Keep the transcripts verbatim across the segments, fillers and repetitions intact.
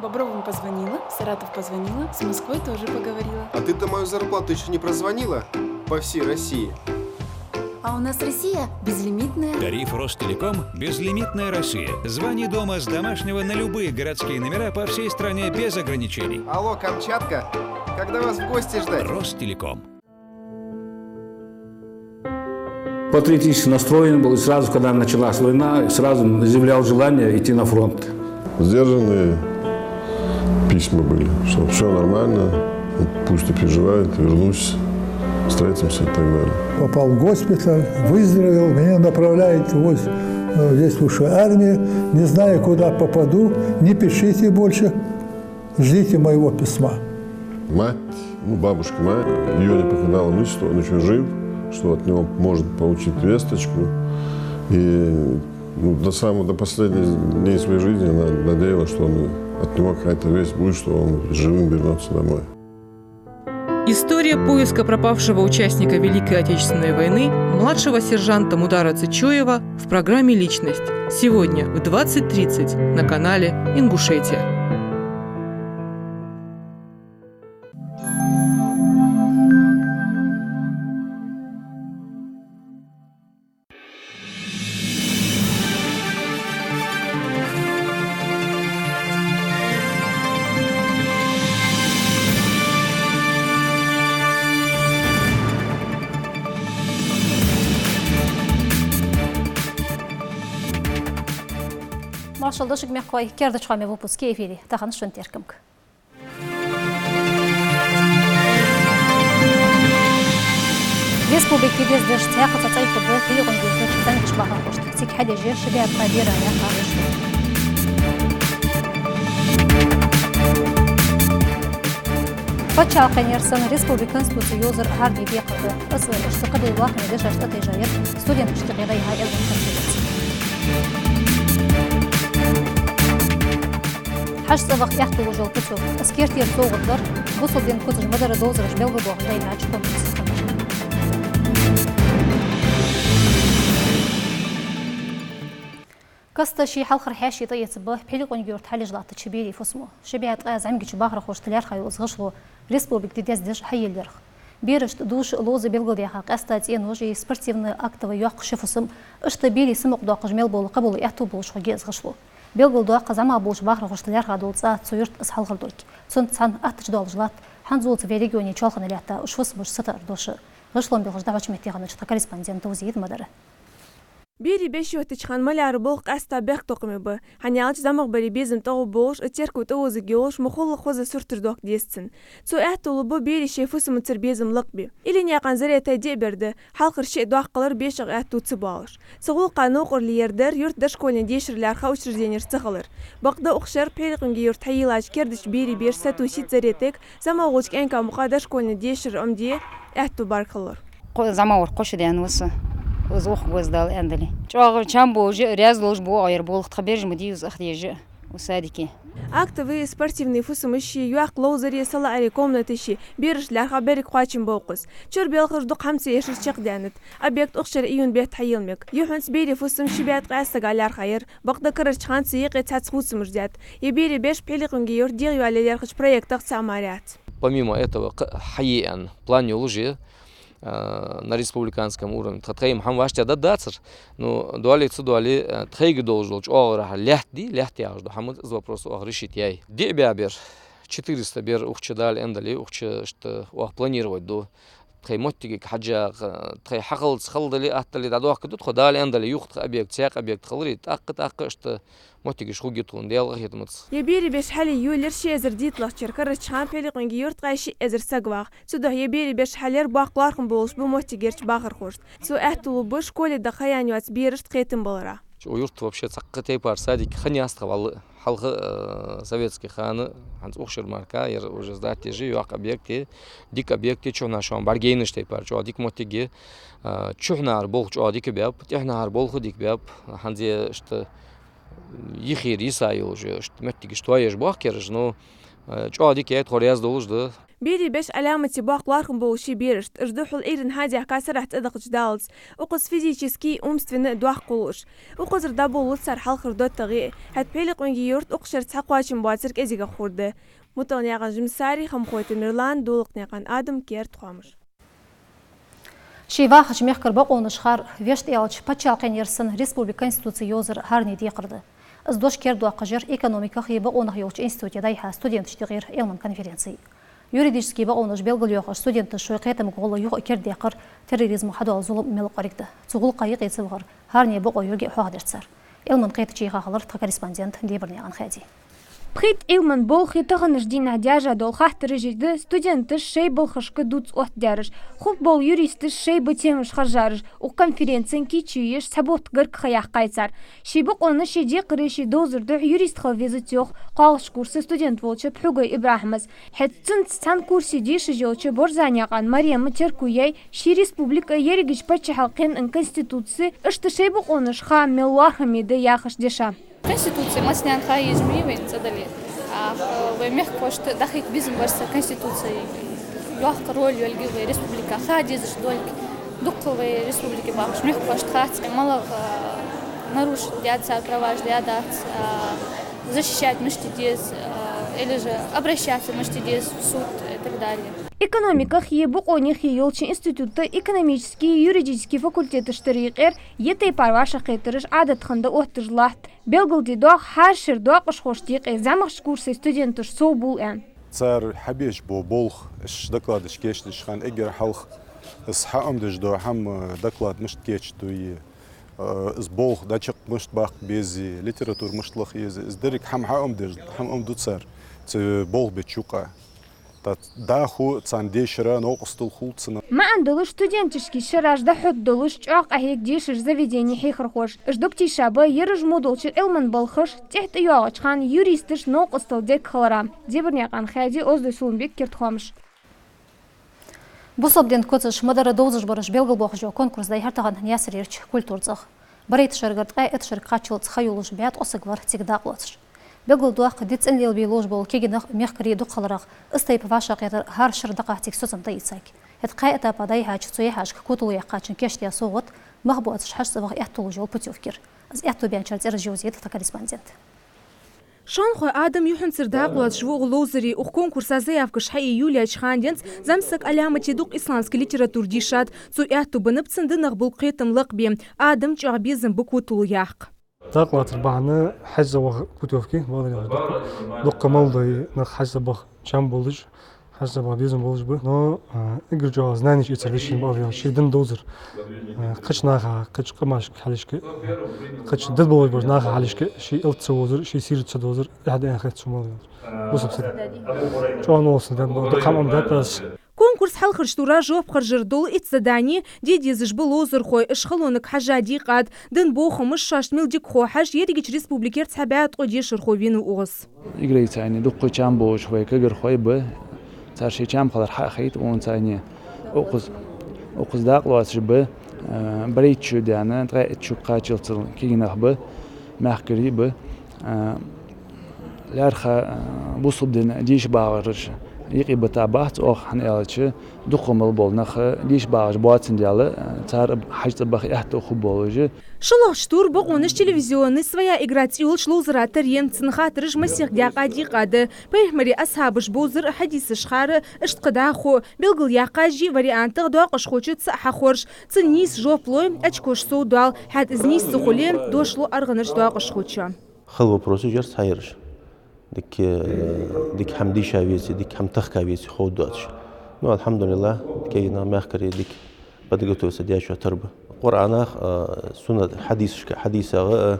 Бобровым позвонила, в Саратов позвонила, с Москвой тоже поговорила. А ты-то мою зарплату ещё не прозвонила по всей России? А у нас Россия безлимитная. Тариф Ростелеком «Безлимитная Россия». Звони дома с домашнего на любые городские номера по всей стране без ограничений. Алло, Камчатка, когда вас в гости ждать? Ростелеком. Патриотически настроен был, и сразу, когда началась война, сразу изъявлял желание идти на фронт. Сдержанные письма были, что всё нормально, пусть не переживает, вернусь, встретимся и так далее. Попал в госпиталь, выздоровел, меня направляют вот, э, здесь в высшую армию, не знаю, куда попаду, не пишите больше, ждите моего письма. Мать, ну, бабушка моя, её не покидала мысль, что он ещё жив, что от него может получить весточку. И, ну, до самого, до последних дней своей жизни она надеялась, что он, от него какая-то весть будет, что он живым вернётся домой. История поиска пропавшего участника Великой Отечественной войны, младшего сержанта Мудара Цычоева, в программе «Личность». Сегодня в двадцать тридцать на канале «Ингушетия». Маршал да шуга, мехкахой, керда хоамий выпуск я эфире. Тахан шун теркамга. Республике деза деш цхьаькха цхьа цӀай хургда Пхьилекъонгий-Юртарча зӀамигача бахархошта. Цига хьалъеш я ши бӀаь ткъаь бераш лаьрхӀа гӀишло. Паччахьалкхенера санна республика Конституци йовзар хӀара ди декхар да. Из ишта кхыбола бахаме дешаш тӀатайжа яр студенташта юкъе дӀайихьа Эльман Харцоваца. ХьажцӀа ваха аьттув луш йола Путёв. Из кертера совгӀат дар бусалба дина куцаш ма дарра довзараш белгалдоахаш дӀайихьача конкурса цхьа. Каста ший хьалхара хьаьший тӀаэцаргба Пхьилекъонгий-Юрта хьалъеш латтача берий фусамо. Ши бӀаь ткъаь зӀамигача бахархошта лаьрхӀа йола из гӀишло республике ди деза деш хьайийлларах. Берашта дувш, ловза белгалдаьха къаьстта цӀеноши спортивни актови йоккха ши фусам, ишта берий самукъадоаккхаш мел бола кхыбола аьттув болаш хургья из гӀишло. Белгалдоаккх зӀамагӀа болча бахархошта лаьрхӀа дола цӀа цу юрта из хьалхара дог. Цунца цхьана аттача доалаш латт хӀанзалца вай регионе чоалхане лаьтта уж фусамаш сатоар дош. ГӀишлон белхаш дӀахьоча метте хиннача тха корреспондента Товзиева Мадара. Берий беш йоттача хана малярий болх къаьстта бехктокхаме ба. ХӀана аьлча зӀамагӀбарий безам тӀагӀоргболаш, из теркам тӀаозаргйолаш, мухӀалла хоза сурташ доаккха деза цун. Цо аьттув лургба берий шоай фусамацара безам лакхбе. Илинаькъан Заретай диъ бер да, хьалхара шиъ доккхалар бешагӀа аьттув ца боалаш. Цу гӀулакха новкъарле ер дар юрта дошкольни дешара лаьрхӀа учрежденеш ца хилар. Бакъда укх шера Пхьилекъонгий-Юрта хьайийллача кердача берий беш сатувсийт Заретайга зӀамагӀа волча кӀаьнка мукъагӀа дошкольни дешара Ӏомаде аьттув бар хилар. Кхо-, зӀамагӀвар кхо шу даьнна ва са, из укхаза гӀоздала аьнна дале. ЧӀоагӀа чам болаш а, раьза долаш ба оаха ер болх, тха бержа ма дий из ах деш а укх садике. Актови спортивни фусамаши, йоккха ловзари, салаӀари комнаташи берашта лаьрхӀа берригаш кхоачам ба укхаза. Чура белхаш дукха хӀама ца эшаш чакхдаьннад. Объект укх шера июнь бетта хьайийлла мег. Юххьанца берий фусам ши бӀаь ткъаь сага лаьрхӀа яр, бакъда карарча хана цу юкъе цхьацца фусамаш даьд. Ер берий беш Пхьилекъонгий-Юрта дегӀайоалае лаьрхӀача проектах цаӀ мара яц. Помимо этого, кх-, хьае аьнна план йолаш я, а, на республиканском уровне. Тха тхоай-м хӀама вӀаштӀехьдаргдацар, но доале ца доале, а, тхоайга долаш дола чӀоагӀарахьа лаьтта дий, лаьтта яхаш дола хӀама, из вопрос оаха решить яьй. Диъ бӀаь бер, четыреста бер укх чу Дала аьнна дале, укх чу ишта оаха планировать ду. Тхоай моттигага хьежжа, тхоай хьакхаллалца хала дале, атта дале, дӀадоахкаргда тхо, Дала аьнна дале, юха тха объект, цхьаькха объект хиларе, тӀаккха, тӀаккха ишта моттигаш хургья тхона, Даьла къахетамца. Ер берий беш хьалъе йолаелар ши эзар дийтталагӀча шера, карарча хана Пхьилекъонгий-Юрта ткъаь шиъ эзар саг вах. Цудухьа ер берий беш хьалъяр боккха лоархӀам болаш ба моттигерча бахархошта. Цо аьттув лургба школе даха ха яьнна йоаца берашта кхетам баларах. Укх юрта вообще цхьаккха тайпара садик хиннаяц тха вӀалла. Хьалха, э, советски хана, хӀанз укх шера мара-кх, ер уже сдать еш я, йоккха объект я, дика объект я, чухьнахьа шоана бӀаргайайнача тайпара чӀоагӀа дика моттиг я. Э, чухьнахьара болх чӀоагӀа дика баьб, тӀехьнахьара болх а дика баьб. ХӀанз ишта йихера йиса йолаш я, ишта моттигаш тоаеш боахк ераш, но, э, чӀоагӀа дика яьй, тхо раьза долаш да. Берий беш Ӏаламате боккха лоархӀам болаш я берашта, уж духхьал Ӏуйрийна хьадехка сарахьа цӀадахача даллалца. Укхаза физически, умственни доккха хулаш. Укхазара дӀаболалу цар хьалхара доттагӀий. ХӀаьта Пхьилекъонгий-Юрта укх шера цхьа кхоачам боацар кӀезигагӀа хургда. МутӀалнаькъан Жимсари, Хамхойта Мирлан, Долакнаькъан Адам, «Керда хоамаш». Ший вахача мехкара бокъонаш хар, вешта аьлча, паччахьалкхен ер санна республика Конституце йовзар хӀаране декхар да. Из дош кердадоаккхаш яр экономиках е бокъонах йолча институте дӀайихьа студенташта юкъера Ӏилман конференци. Юридически бокъонаш белгалйоахаш, студенташа шоай кхетамга гӀолла юха а кердадаьккхар терроризмо хьадоала зулам мел кӀоарга да. Цу гӀулакха юкъе ца вахар хӀаране бокъо йолга хьоахадир цар. Ӏилман кхетаче хьахилар тха корреспондента Дебарнаькъан Хади. Пхийтта Ӏилман болхи таханарча дийнахьа даьржа дола хаттараш да студенташа шоай балхашка дувца оттадаьраш. Хургбола юристаша шоай ба темаш хержараш. Укх конференце кийчо еш цхьа бутт гарга ха яьккхай цар. Ший бокъонаши декхараши довзара духьа юрист хила везац, йоах кхоалагӀча курса студент волча Пхьугой ИбрахӀима. ХӀаьта цунца цхьан курсе дешаш йолча Борзанаькъан Марема терко яьй ший республика ерригача паччахьалкхен Конституце, иштта шоай бокъонаш ха мел лоархӀаме да яхаш деша. Конституце массанена ха езаш ма йий вайна цӀадале. А, вай мехкахошта дӀахайта безам бар са Конституце йоккха роль йолга вай республика ха дезаш долга. Дукха вай республике бахаш мехкахошта хац, малагӀа, а, нарушить даьд цар праваш, даь дац, а, защищать мишта деза, а, или же обращаться мишта деза в суд и так далее. Экономикахи бокъонехи йолча института экономически, юридически факультеташ тара юкъера е тайпара вӀашагӀкхетараш Ӏадат хинна отташ латт. Белгалде доагӀа хӀара шера доакъашхошта юкъе зӀамагӀча курсе студенташ совбувл аьнна. Цар хьабеш бола болх, уж докладаш кийчдеш хана эггара хьалха, из хьаӀомадеш дола хӀама, доклад мишта кийчду е, э, из болх дӀачакх мишта баккха беза, литература мишта лаха еза, из деррига хӀама хьаӀомадеш, хьаӀомаду цар цу болх беча юкъа. ТӀаккха дӀахо царна дешара новкъостал хул цунна. МаӀан долаш студенташкеи шерашкеи дӀахьоргдолаш чӀоагӀа къахьег дешара заведене хьехархоша. Уж дог тийша ба ераш мо долча Ӏилман балхашта тӀехьа тӀайоагӀача хана юристашта новкъостал дерг хилара. Дебарнаькъан Хади, Оздой Сулумбек, «Керда хоамаш». Бусалба дина куцаш ма дарра довзаш бараш белгалбоахаш йола конкурс дӀайихьар тахан Наьсарерча культуран цӀагӀа. Барайтта шерагара ткъаь итт шерага кхаччалца ха йолаш бӀаь ткъо саг вар цига дакъа лоацаш. Белгалдоаккх, дицӀена лелабе ловш бола кагий нах, мехкарий дукхагӀа хиларах, из тайпа вӀашагӀкхетар хӀара шера дакъа цига соцам тӀаийцар. ХӀаьта кхаь этапа дӀайихьача цу яхьашка котало яьккхачун кийчдаь совгӀат мах боацаш хьажцӀа баха аьттув луш йола путёвка я. Из аьттув баьнначар цӀераш йовзийт тха корреспондента. Шонхой Адам юххьанцара дакъа лоацаш воагӀа ловзаре. Укх конкурса заявкаш хьаийца юлъяьча хана денз зӀамсаг Ӏаламате дукха исламски литература дийшад. Цо аьттув беннаб цунна динах бола кхетам лакхбе. Адам чӀоагӀа безам ба котало яккха. Дакъа лацара бахьан хьажцӀа ваха путёвка, валлахӀи, дукха, дукха молодой нах хьажцӀа баха чам болаш, хьажцӀа баха безам болаш ба. Но, а, эггара чӀоагӀа знанеш эцар вешин бала вел, ший дин довзар. А, кхыча наха, кхыча къамашка хьалхашка, кхыча дин болаш болча наха хьалхашка, ший элча ца вовзар, ший сират ца довзар, эхь да аьнна хет цу молодой. Бусалба сага чӀоагӀа новкъостал да, дукха хӀама Ӏомадаьд аз. Конкурса хьалхарча тура жоп харжара дола итт задани де дезаш ба ловзархой, уж халонга хьежжа дийкъад. Дин бохамаш шоашта мел дика хов хьажа, ерригача республикера цхьа бӀаь ткъо дешархо венав укхаза. Играй цайни дукха чам болаш вай кагирхой ба, цар шоай чам хилар хьахайт вон цайни. Укхаза, укхаза дакъа лоацаш ба, а, барайтта шу даьнна, ткъаь итт шу кхаччалца кагий нах ба, мехкарий ба, а, лаьрххӀа, а, бусалба дина дийша багӀараш юкъе бата бац оаха, хӀана аьлча, дукха мел бола нах дийша багӀаш боацандаь, а, цар хьажцӀа баха аьттув хургболаш. ШоллагӀча тура бокъонаш телевизионни «Своя игра» цӀи йолча ловзара тара я. Цун хаттараш массехк даькъа дийкъад. Пайхамара асхьабаш бовзар а, хьадисаш хар а, иштта кхы дӀахо. Белгалъяьккхача вариантах доакъашхочо цаӀ хьахорж. Цунна нийса жоп лой, очкош совдоал, хӀаьта из нийса ца хуле, дош лу аргӀанарча доакъашхочоа. Хала вопросаш яр цхьайолаш. Дика, дика хӀама дийша веце, дика хӀама тахка веце ховргдоацаш. Ну, алхьамдулиллахӀ, кагий нах, мехкарий дика подготовиться даьчоа тара ба. Къуръанах, а, суннат, хьадисашка, хьадисах а,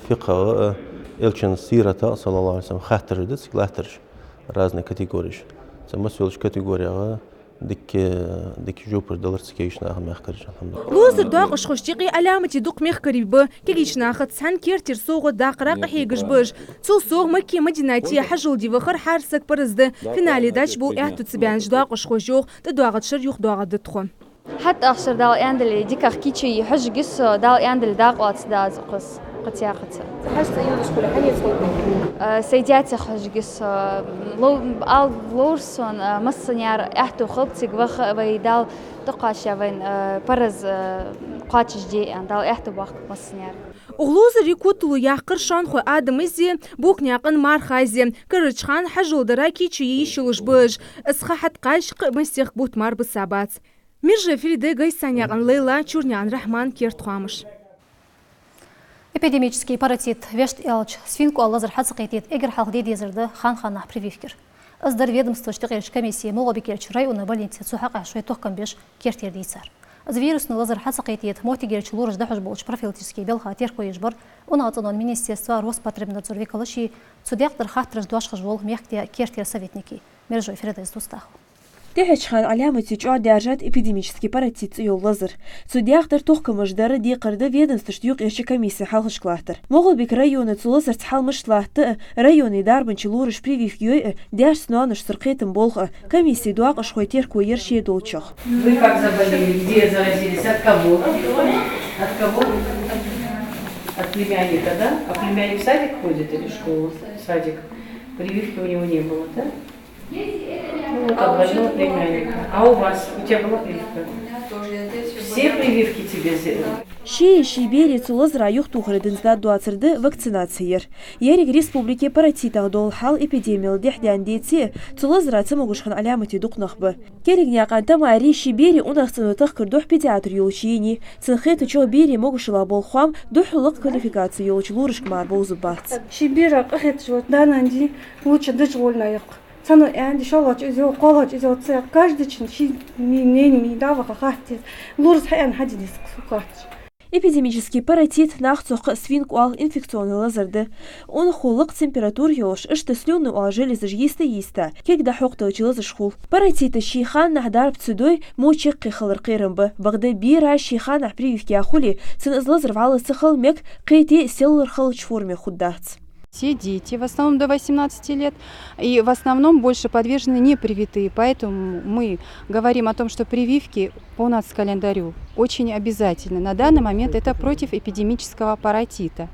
фикъхӀах а, элчан сиратах, саллаллахӀу Ӏалайхи ва саллам, хаттараш да цига латтараш, разные категореш. Цу массайолча категорех дика, дика жопаш далар цу кагийча наха, мехкарийча, алхьамдулиллахӀ. Ловзара доакъашхошта юкъе Ӏаламате дукха мехкарий ба. Кагийча нахаца цхьана кертера совгӀат даккхара къахьегаш ба уж. Цул совгӀа Макке, Мадинате хьажол де вахар хӀара сага параз да. Финале дӀачубовла аьттув ца баьннача доакъашхоша, йоах, тӀадоагӀача шера юхадоагӀаргда тхо. ХӀаьта ахшар Дала аьннадале, дикагӀа кийчъе хьожаргья со, Дала аьннадале дакъа лоацаргда аз укхаза. Кхы цхьа, кхы цхьа. Хьажа цӀи йодаш хуле, хьанца хул? Э, сай даьца хьожаргья со, лов-, ала ловра сона, э, массане а аьттув хилба цига ваха, вай Дала тӀакхоачаш вайна, э, параз, э, кхоачашде аьнна, Дала аьттув боаккхалба массане а. Укх ловзара котало яьккхар Шонхой Адамас а, Букнаькъан Мархас а. Карарча хана хьажол дара кийчо е йиш йолаш ба уж. Из ха хьатӀакхача кхы а масех бутт мара бисабац. Мержой Фарида, Гайсанаькъан Лайла, Чурнаькъан Рахьман, «Керда хоамаш». Эпидемически паротит, вешта аьлча, свинка оала лазар хьа ца кхетийта эггара хьалха де дезар да хан-ханнахьа прививкаш. Из дар ведомствашта юкъерча комиссе МагӀалбикерча района больнице цу хьакъехьа шоай тохкам беш керттера дийцар. Из вирусни лазар хьа ца кхетийта моттигерча лораш дӀахьош болча профилактически балха терко еш бар унахцӀенон министерства Роспотребнадзора викалаши, цу даькъ тӀара хаттараш дош хьош вола мехкдаь керттера советники. Мержой Фаридас дувц дӀахо. ТӀехьарча хана Ӏаламате чӀоагӀа даьржад эпидемически паротит цӀи йола лазар. Цу даькъ тӀара тохкамаш дар декхар да ведомствашта юкъерча комиссе хьалхашка латтар. МагӀалбика района цу лазарца хьал мишта латт а, района дарбанча лораш прививка йой а, даьшца ноаношцара кхетам болх а, комиссе доакъашхой терко яр ше долчох. Вы как заболели? Где заразились? От кого? От кого? От племянника, да? А племянник в садик ходит или в школу? В садик. Прививки у него не было, да? Ну, вот от больного племянника. А у вас? У тебя была прививка? Все прививки тебе сделали? Ший, ший берий цу лазара юхатохаре денз дӀадоацар да вакцинаци яр. Еррига республике паротитах дола хьал эпидемияла дехьадаьнна деце а, цу лазара цамогаш хинна Ӏаламате дукха нах ба. Кериганаькъан Тамари ший берий унахцӀено тахкара духьа педиатр йолча енай. Цунна хетачох, берий могашала бола хоам духхьал лакха квалификаци йолча лорашка мара бовзаргбац. Ший бера къахеташ волча да-нанна лучше дӀачу волна яккха. Цхьанне аьнна, шоллагӀчо из йоах, кхоалагӀчо из йоах ца яккха. Каждыйчун ший мнени, мнени дӀаваха хаттар. Лорас хьааьнна хьаде деза-кх сога хаттар. Эпидемически паротит нах цохка свинка оала инфекционни лазар да. Унахо лакха температура йолаш, иштта слюнни оала железаш йиста-йиста, кег дӀахьокхаделча лазаш хул. Паротита ший ханнахьа дарба ца дой, мо чаккхе хилара кхерам ба. Бакъда бера ший ханнахьа прививка яь хуле, цунна из лазар вӀалла ца хила мег, кхетий а селлара халача форме хургдац. Все дети, в основном до восемнадцати лет, и в основном больше подвержены непривитые, поэтому мы говорим о том, что прививки по нацкалендарю очень обязательны. На данный момент это против эпидемического паротита.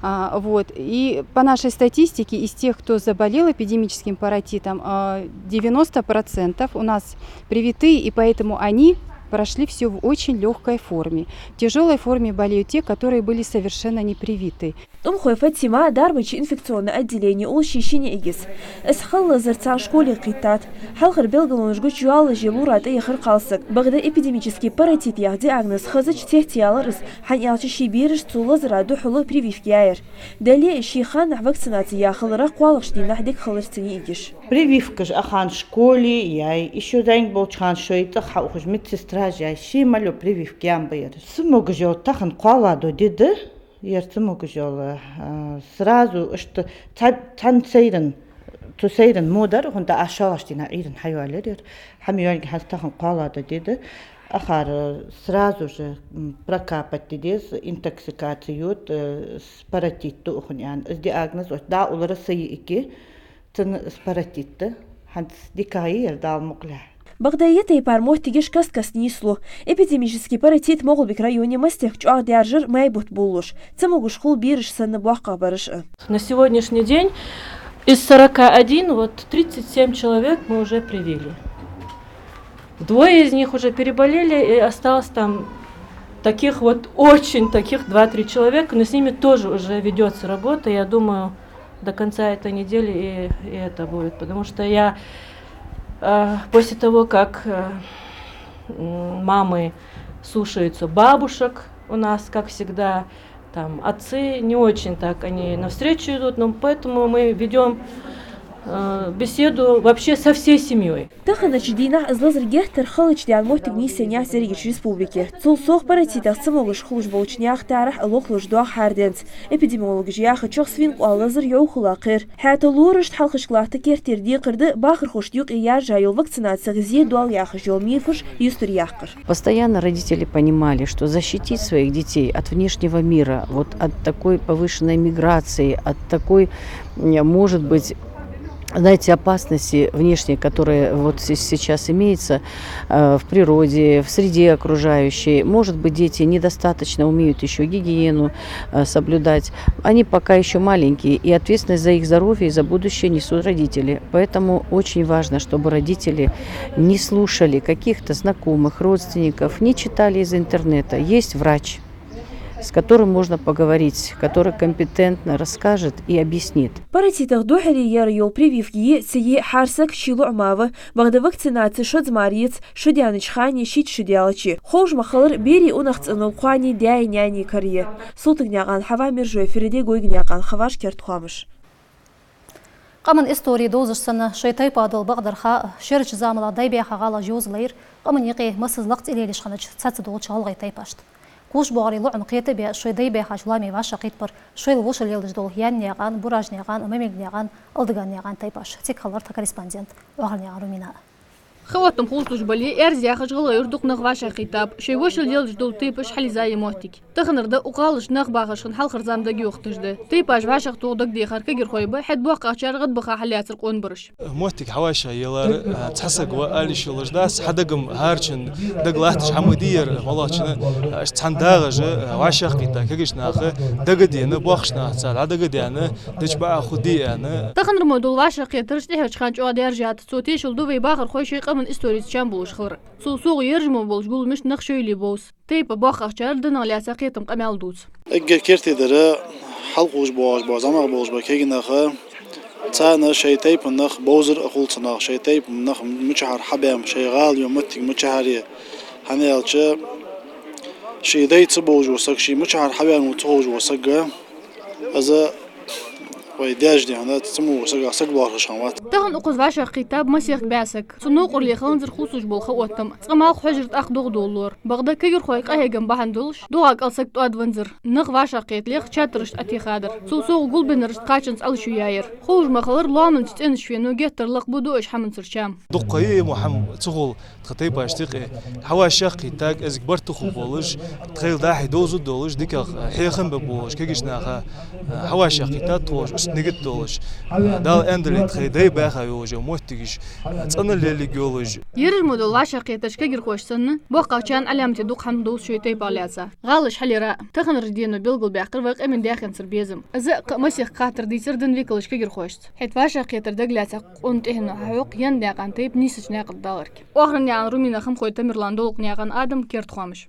А, вот. И по нашей статистике, из тех, кто заболел эпидемическим паротитом, а, девяносто процентов у нас привитые, и поэтому они прошли всё в очень лёгкой форме. В тяжёлой форме болеют те, которые были совершенно не привиты. ТӀумхой Фатима дарбанча инфекционни отделене улл ший шин йиӀигас. Из хала лазар царна школе кхийттад. Хьалхара белгалонаш гуча йоаллаш я лора тӀаяхар кхалсага. Бакъда эпидемически паротит яха диагноз хезача цецъяьлар из, хӀана аьлча ший берашца цу лазара духьала прививка яьяр. Дале а ший ханнахьа вакцинаци яь хиларах кхоалагӀча дийнахьа дика хилар цун йиӀигаш. Прививкаш а хана школе яьй, ещё зӀамига болча хана шоай цӀагӀа хьаухаш медсестраш яьй, ше мел йола прививка яьнна ба ер. Цамогаш йола тахан кхоалагӀдола ди да. Ер цамогаш йола, а, сразу иштта цхьа-, цхьан сайран, цу сайран мо дар, хӀана аьлча шоллагӀча дийнахьа Ӏуйрийна хьайоалаяьр ер. ХӀама йоагӀаргья хӀанз тахан кхоалагӀдола ди да. Акхар сразу же, м, прокапать де деза, интоксикаци йода, э, с-, паротит да укхун аьнна. Из диагноз оцу дӀауллара са йиӀиг, цунна из паротит да. ХӀанз дикагӀа я ер, Дала мукъалехь. Бакъда ер тайпара моттигаш каст-каста нийслу. Эпидемически паротит МагӀалбика районе мастех чӀоагӀа даьржар май бутт болалуш. Цамогаш хул бераш санна боккхагӀбараш а. На сегодняшний день из сорока один, вот тридцать семь человек мы уже привили. Двое из них уже переболели, и осталось там таких вот, очень таких два-три человека, но с ними тоже уже ведётся работа. Я думаю, до конца этой недели и, и это будет, потому что я, э, после того, как, э, м, мамы слушаются бабушек у нас, как всегда, там отцы не очень так, они навстречу идут, но поэтому мы ведём, э, беседу вообще со всей семьёй. Таханарча дийнахьа из лазар геттара халача даьнна моттиг нийсъеннаяц ерригача республике. Цул совгӀа паротитах цамогаш хулаш болча наьха тарахь а лохлуш доагӀа хӀара денз. Эпидемиологаша яхачох, свинка оала лазар йӀовхал а кхер. ХӀаьта лорашта хьалхашка латта керттера декхар да бахархошта юкъе яржа йола вакцинацех зе доал яхаш йола мифаш юстаръяккхар. Постоянно родители понимали, что защитить своих детей от внешнего мира, вот от такой повышенной миграции, от такой, м, может быть, Знаете, опасности внешние, которые вот се- сейчас имеются, э, в природе, в среде окружающей. Может быть, дети недостаточно умеют ещё гигиену, э, соблюдать. Они пока ещё маленькие, и ответственность за их здоровье и за будущее несут родители. Поэтому очень важно, чтобы родители не слушали каких-то знакомых, родственников, не читали из интернета. Есть врач, с которым можно поговорить, который компетентно расскажет и объяснит. Парацитах духьале яр йола прививка е ца е хьарсаг ший лоӀамах ва, бакъда вакцинаци шозза мара яц, шу даьннача хана шийтта шу даьлча. Ховш ма хиллара, берий унахцӀенал кхоане даьи наьни кара я. Султыгнаькъан Хьава, Мержой Фириде, Гойгнаькъан Хаваж, «Керда хоамаш». Къаман истори довзаш санна, шоай тайпах дола бакъдар ха а, шерача замалахь дай баьха гӀалаш йовза лайра, къаман юкъе массаза лакхе лелаш хиннача цхьацца долча гӀалгӀай тайпашта. Кхувш боагӀарий лоӀам кхета а баь, шоай дай баьхача лоаме вӀашагӀкхийттабар шоайла вошал леладеш дола Яьннаькъан, Буражнаькъан, Мамилгнаькъан, Алдагнаькъан тайпаш. Цига хилар тха корреспондент Ӏохарнаькъан Румина. Ха оттам хувцалуш бале, эрз яхаш гӀалгӀай юрта дукха нах вӀашагӀкхийттаб, шоай вошал леладеш дола тайпаш хьалъиза е моттиг. Таханара да укх гӀалашта нах бахаш хинна хьалхара зама дагайохийташ да. Тайпаш вӀашагӀтоха дагадехар кагирхой ба, хӀаьта боккхагӀчар гӀадбаха хьаллаьцар къона бараш. Моттиг хьавӀашагӀъеллар, а, цхьа саг ва ала йиш йолаш дац, хьа дага-м хӀарачун дага латташ хӀама дий ер, моллагӀчунна, а, цхьана дагӀаш, а, вӀашагӀкхийтта кагийча наха дагадена, боккхача нахаца дӀадагадена, деча бакъахьа хургдий аьнна. Таханара мо дола вӀашагӀкхетараш тӀехьарча хана чӀоагӀа даьржад, цо тешал ду вай бахархой шоай къаман историца чам болаш хилар. Цул совгӀа, яраж мо болча гулламашта нах шоайла бовз. Тайпа боккхагӀчар данах лаьца кхетам, къамаьл дувц. Эггара керттера хьалкхувш боагӀаш ба, зӀамагӀа болаш ба кагий нах, царна шоай тайпан нах бовзар а хул царна, шоай тайпан нах мичахьара хьабаьннаб, шоай гӀала йола моттиг мичахьара я. ХӀана аьлча, ший дай ца бовзаш вола саг, ше мичахьара хьаваьннав ца ховш вола саг, из вай даьша дехьа ца мо вола саг, саг лоархӀаш хиннавац. Тахан укхаза вӀашагӀкхийттаб масех бӀаь саг. Цу новкъарле хиланзар хувцалуш бола ха оттам. Цкъа малх хьожар, тӀаккха догӀа долалора. Бакъда кагирхой къахьегам бахьан долаш, догӀа кӀал саг тӀоадванзар. Нах вӀашагӀкхеталехь, чаттарашта Ӏотехадар. Цул совгӀа, гулбеннарашта кхачанза Ӏалашъю яьяр. Ховш ма хиллара, лоаманца цӀенача фено геттара лакха ба дуаш хӀаманцара чам. Дукха ха я, мо хӀама ца хул тха тайпашта юкъе. ХьавӀашагӀкхийттад, кӀезига барт хургболаш, тхоайла дӀа-хьа довзаргдолаш, дикагӀа хьехам бергболаш, кагийча наха, а, хьавӀашагӀкхийттад тхо уж, иштта нигат долаш. А, Дала аьннадале, тхоай дай баьха йолаш йола моттигаш, а, цӀена леларгйолаш. Яраж мо дола вӀашагӀкхеташ кагирхошта санна, боккхагӀчарна Ӏаламате дукха хӀама довз шоай тайпах лаьца. ГӀалаш хьалъяра а, таханарча дено белгалбаьккхар вай къаман даьхенцара безам. Из а кхы а масех кхатар дийцар дина викалаша кагирхошца. ХӀаьта вӀашагӀкхетар дагалаьцача къона тӀехьено хьахьокх Яьннаькъан тайпа нийсача наькъа тӀа даларга. Ӏохарнаькъан Румина, Хамхой Тамерлан, Долакнаькъан Адам, «Керда хоамаш».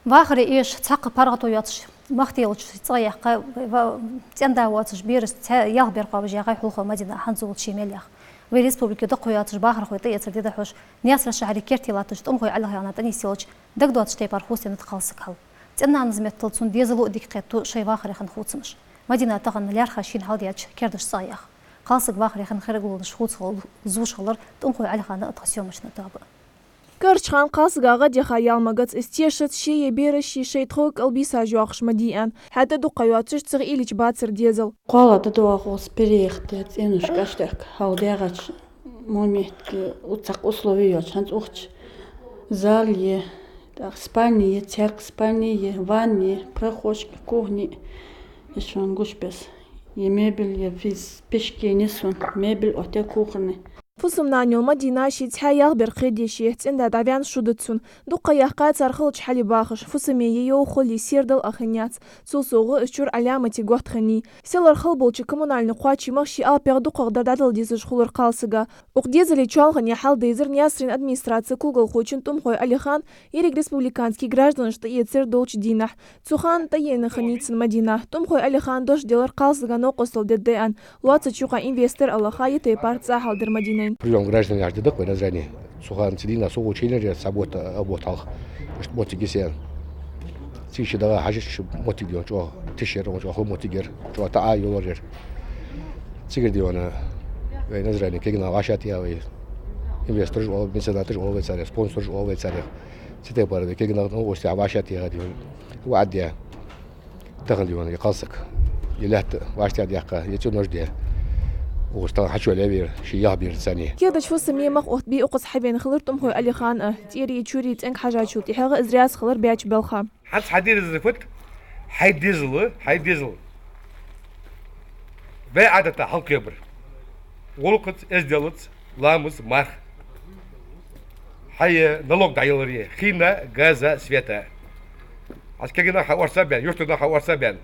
Вахаре эша цхьаккха паргӀато йоацаш, мах телача цӀагӀа яккха, ва-, цӀен-да воацаш бераш цхьа ялх бер кхоабаш яхай Хулхой Мадина хӀанз волча ший мел яха. Вай республике дукха ха йоацаш бахархой тӀаэцар ди дӀахьош, Наьсаре шахьаре керте латташ ТӀумхой Ӏалихана тӀанийсъелча, дагадоацача тайпара хувцаденнад кхалсаг хьал. ЦӀен-нанас меттала цунна дезало а дика кхетаду шоай вахаре хинна хувцамаш. Мадина тахан лаьрххӀа шийна хьалдаьча кердача цӀагӀа яха. Кхалсаг вахаре хинна хирург волаш хувцалуш хулар ТӀумхой Ӏалихана а тха съёмочни тоаба а. Карарча хана кхалсага гӀадъяха ял магац, из тешац ше е бераш, ший шоай тхов кӀал бийсаш йоахаш ма дий аьнна. ХӀаьта дукха ха йоацаш цигӀа уйла йича бацар дезал. КхоалагӀа да доагӀа хулс переехать де, цӀенош кӀаштехка, хьал дегӀач, мо метте, у цхьаккха услови йоач, хӀанз ухача зал е, тӀаккха спальни е, цхьаькха спальни е, ванна е, прихожка, кухни, эшон гуш бес. Е мебель е, физ пешке несун, мебель оте кухни. Фусам-нана йола Мадина ший цхьаь ялх бер кхедеш я, цӀен-да дӀаваьнна шу да цун. Дукха ха яьккхай цар хилча хьале бахаш, фусаме е йовха хуле сердал а хиннаяц. Цул совгӀа, из чура Ӏаламате готта хиннай. Селлара хала болча коммунальни кхоачамах ший алапех дукхагӀдар дӀадала дезаш хулар кхалсага. Укх дезале чоалхане хьал дайзар Наьсарен администраце кулгалхочун ТӀумхой Ӏалихана еррига республикански гражданаш тӀаэцар долча дийнахьа. Цу хана тӀаена хиннай цун Мадина. ТӀумхой Ӏалихана дош делар кхалсага новкъостал дергда аьнна. Лоацача юкъа инвестор а лаха, е тайпара цӀа хьалдир Мадинайна. Приём граждан яхаш да-кх вай Назране. Цу хана цу дийнахьа со волча хилар ер, цхьа бутт, а, бутт хьалха. Иштта моттиг йисаяьнна. Цига ше дагӀа хьажача, моттиг дий хьона чӀоагӀа тиша яр, чӀоагӀа хала моттиг яр, чӀоагӀа таӀа йолар яр. Цигара дий хьона вай Назране кагий нах вӀашагӀтеха вай. Инвестораш оал, меценаташ оал вай царех, спонсораш оал вай царех. Цу тайпара вай кагий нах новкъостий вӀашагӀтеха дий хьона. ВаӀад де. Тахан дий хьона е кхалсаг, е лаьтта вӀаштӀехьа даьккха, е цӀенош де. Укхаза тахан хьачу левер, ший ялх бер цӀене. Кердача фусаме мах оттабе укхаза хьавена хилар ТӀумхой Ӏалихана а. ТӀерий, чурий цӀенга хьажачул тӀехьагӀа из раьза хилар баьча балха. ХӀанз хьа дерригаш да фуд? Хьай дезал, хьай дезал. Вай Ӏадата хьалкхебар. ГӀулакхаца, эзделаца, ламаза, марха. Хьай налог дӀаяларе, хина, газа, света. Хьа кагий нах хьаорца баьнна, юртара нах хьаорца баьнна.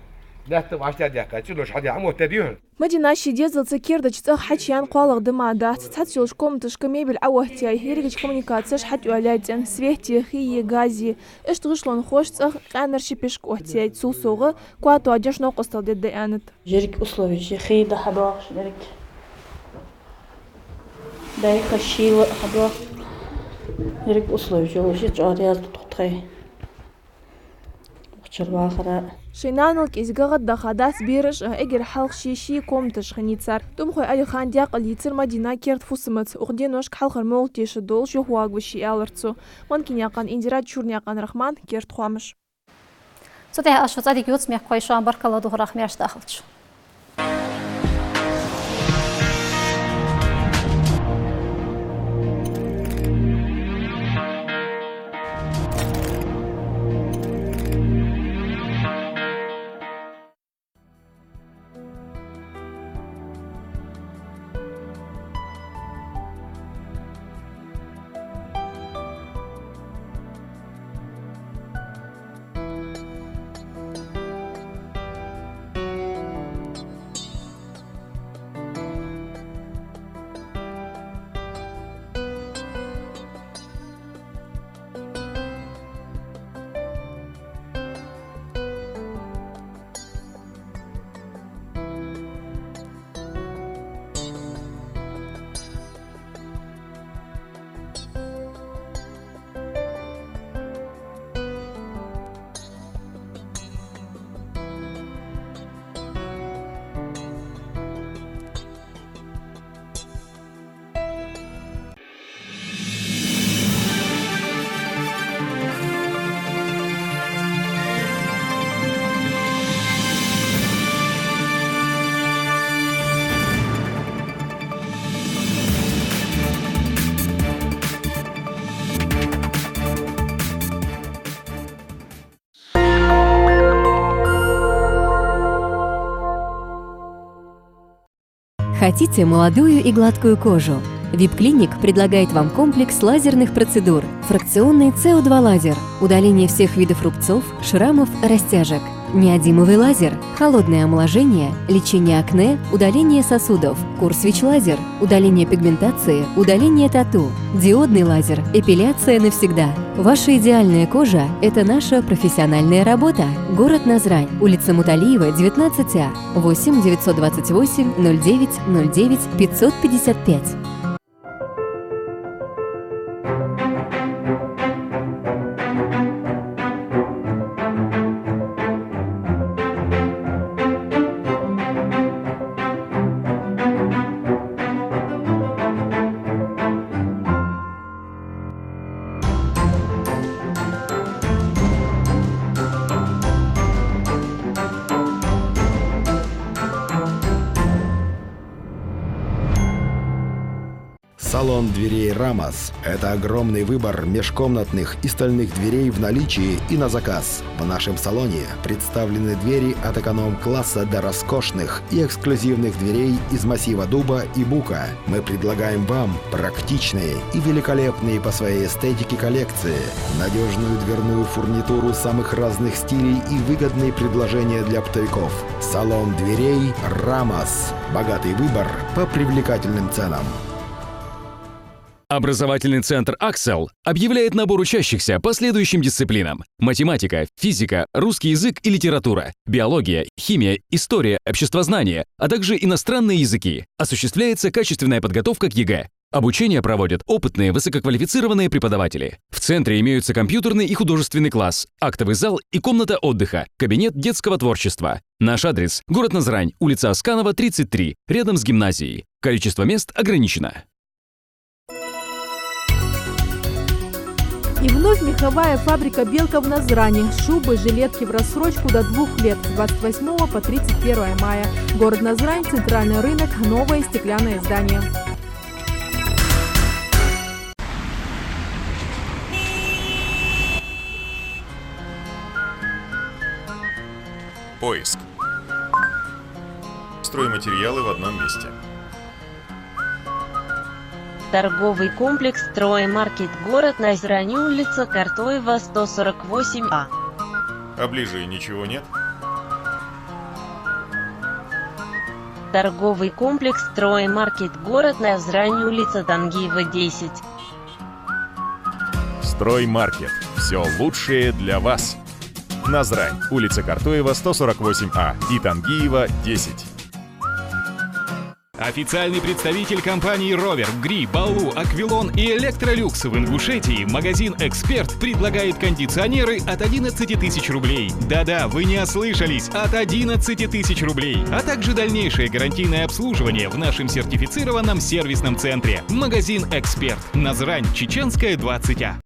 Лаьтта вӀаштӀехьа даьккха, цӀенош хьадаь, хьамоттаде юхьа. Мадина ший дезалца кердача цӀагӀа хьачуяьнна кхоалагӀа ди ма дац. Цхьацца йолча комнаташка мебель Ӏооттаяьй, еррига кхы коммуникацеш хьатӀайоалаяьй цӀен, свете, хие, газе. Иштта гӀишлонхоша цӀагӀа къаьнара ши пишк оттаяьй, цул совгӀа, коа тоадеш новкъостал дергда аьннад. Еррига условеш я, хий да хьадоагӀаш, еррига. Дайха шийла хьадоагӀа. Еррига условеш йолаш я, чӀоагӀа раьза да тхо тхоай. Укх чура вахара. Шоай нанал кӀезига гӀаддаха дац бераш а, эггара хьалха ший-ший комнаташ хиннай цар. Тумхой Алихана даькъала йийцар Мадина керда фусамца. Укх деношка хьалхара молла теша долаш юхавоагӀаш я, аьлар цо. Манкинаькъан Индира, Чурнаькъан Рахьман, «Керда хоамаш». Цу тӀа аз шуца дика ювц, мехкахой, шоана баркал духарах, маьрша дахалда шо. Хотите молодую и гладкую кожу? Вип-клиник предлагает вам комплекс лазерных процедур. Фракционный С О два лазер, удаление всех видов рубцов, шрамов, растяжек. Неодимовый лазер, холодное омоложение, лечение акне, удаление сосудов. Курсвич лазер, удаление пигментации, удаление тату. Диодный лазер, эпиляция навсегда. Ваша идеальная кожа — это наша профессиональная работа. Город Назрань, улица Муталиева, девятнадцать А, восемь девятьсот двадцать восемь ноль девять ноль девять пятьсот пятьдесят пять. Салон дверей «Рамас». Это огромный выбор межкомнатных и стальных дверей в наличии и на заказ. В нашем салоне представлены двери от эконом-класса до роскошных и эксклюзивных дверей из массива дуба и бука. Мы предлагаем вам практичные и великолепные по своей эстетике коллекции, надежную дверную фурнитуру самых разных стилей и выгодные предложения для оптовиков. Салон дверей «Рамас». Богатый выбор по привлекательным ценам. Образовательный центр «Аксел» объявляет набор учащихся по следующим дисциплинам: математика, физика, русский язык и литература, биология, химия, история, обществознание, а также иностранные языки. Осуществляется качественная подготовка к Е Г Э. Обучение проводят опытные высококвалифицированные преподаватели. В центре имеются компьютерный и художественный класс, актовый зал и комната отдыха, кабинет детского творчества. Наш адрес: город Назрань, улица Асканова, тридцать три, рядом с гимназией. Количество мест ограничено. И вновь меховая фабрика «Белка» в Назрани. Шубы, жилетки в рассрочку до двух лет, с двадцать восьмого по тридцать первое мая. Город Назрань, центральный рынок, новое стеклянное здание. Поиск. Стройматериалы в одном месте. Торговый комплекс «Строймаркет», город Назрань, улица Картоева, сто сорок восемь А. А ближе ничего нет? Торговый комплекс «Строймаркет», город Назрань, улица Тангиева, десять. «Строймаркет». Все лучшее для вас. Назрань, улица Картоева, сто сорок восемь А и Тангиева, десять. Официальный представитель компаний «Ровер», «Гри», «Балу», «Аквилон» и «Электролюкс» в Ингушетии, магазин «Эксперт» предлагает кондиционеры от одиннадцати тысяч рублей. Да-да, вы не ослышались, от одиннадцати тысяч рублей, а также дальнейшее гарантийное обслуживание в нашем сертифицированном сервисном центре. Магазин «Эксперт», Назрань, Чеченская, двадцать А.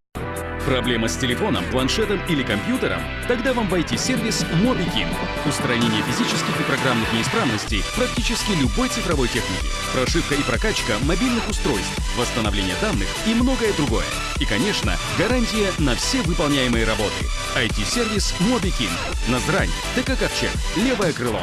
Проблема с телефоном, планшетом или компьютером? Тогда вам в I T-сервис Mobi King. Устранение физических и программных неисправностей практически любой цифровой техники. Прошивка и прокачка мобильных устройств, восстановление данных и многое другое. И, конечно, гарантия на все выполняемые работы. I T-сервис Mobi King. Назрань, Т К Ковчег, левое крыло.